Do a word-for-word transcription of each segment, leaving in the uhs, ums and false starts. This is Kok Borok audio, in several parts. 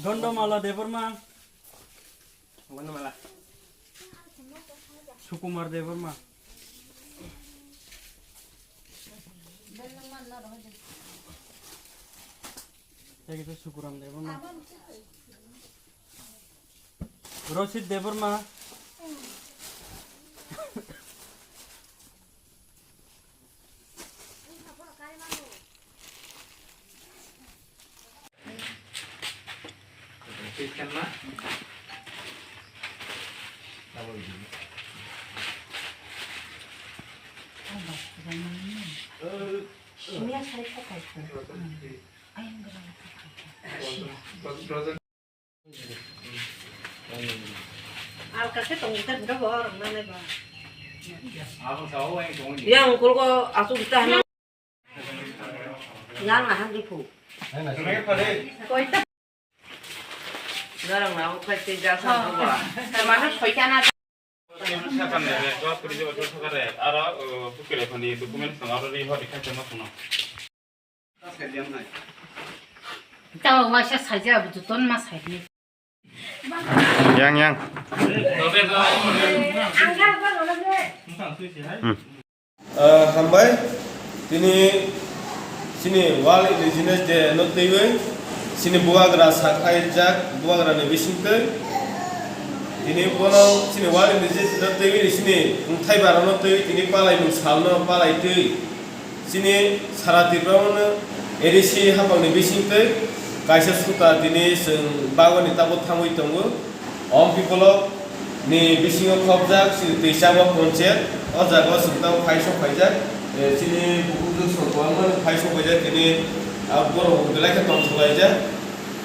Gondomala Debbarma. Gondomala. Sukumar Debbarma. Tei kisa Sukuram Debbarma. Rosit Debbarma. Alka khe tongo khe bo rwng nanai ba. Yang kulgo asuk ta hano. Yang ahan di pu. Koita. Narang na ukhai te jasa ba. Mano soita na. Sakam ne, jawab kuri jawab sakare. Aro bukire khani documents tong aro ri hori kha temo suno. Tao waisa saja bututon ma saidi. Yang, yang. Hmm. Ah, hambai. Tini sini World Indigenous Day no twiwi sini bubagra sakhaijak bubagra ni bisingtwi tini bono sini World Indigenous Day no twiwi sini wngthai bara no twiwi tini palai mung sal no palai twi. Chini sara Tripura no A D C hapang ni bising twi kaisa suta tini chwng bagwi ni tabuk thangwi tongo. Om People ni bisingo khopjak chini Twichangma Ponchayat, o jaga o chwng tabuk phai sok phaijak. Eh, chini bukukrok song kwbangma phai sok phaijak, tini, ah, borok belai khe tongthok laijak.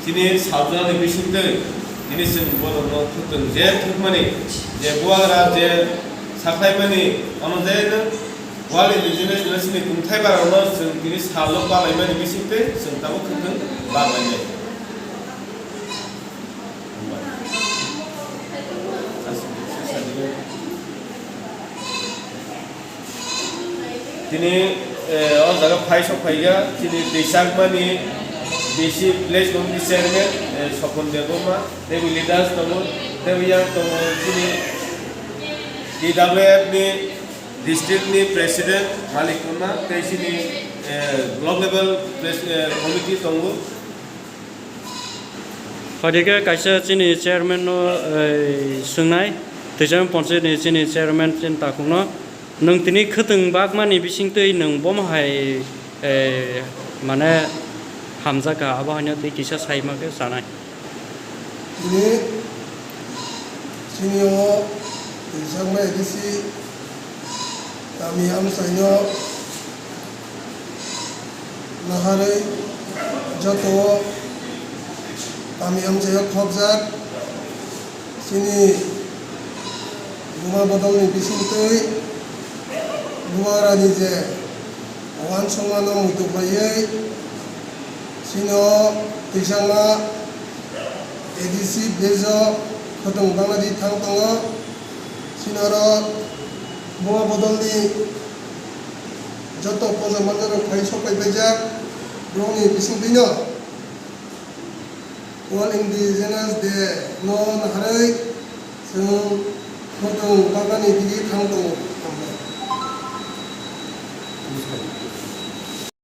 Chini salsa ni bising twi tini chwng borokno khwtwng je thwkmani, je bubagra je sakhlaimani, ono je no World Indigenous Day ni kungthai barokno chwng tini salo palaimani bising twi chwng tabuk khwtwng barlainai. Tini, eh, o jaga phai sok phaikha, chini Twichangmani D C Village Committee Chairman, eh, Sopon Debbarma, tei bo leaders tongo, tei bo yang tongo chini T W F ni district ni President Malik Kunma, tei chini, eh, Block Level Pres-, eh, Committee tongo. Phaikhe kaisa chini chairman no, eh, swngnai, Twichang Ponchayat ni chini chairman chini takhuk no, nwng tini khwtwng bakmani bising twi nwng bomo hai, eh, mane hamjakha, abo haino twi kisa sai ma khe sanai. Tini chini o Twichangma A D C kami amchaino naharwi joto kami amchaio khopjak chini buma bodolni bisingtwi bubagrani je uansukmano muitu khlaiwi chini o Twichangma A D C village o khwtwng bangna di thang tongo. Chini oro buma bodolni joto poja manjak rok phai sok phai paijak, borokni bisingtwino World Indigenous Day no naharwi chwng khwtwng baknani digi thang tongo.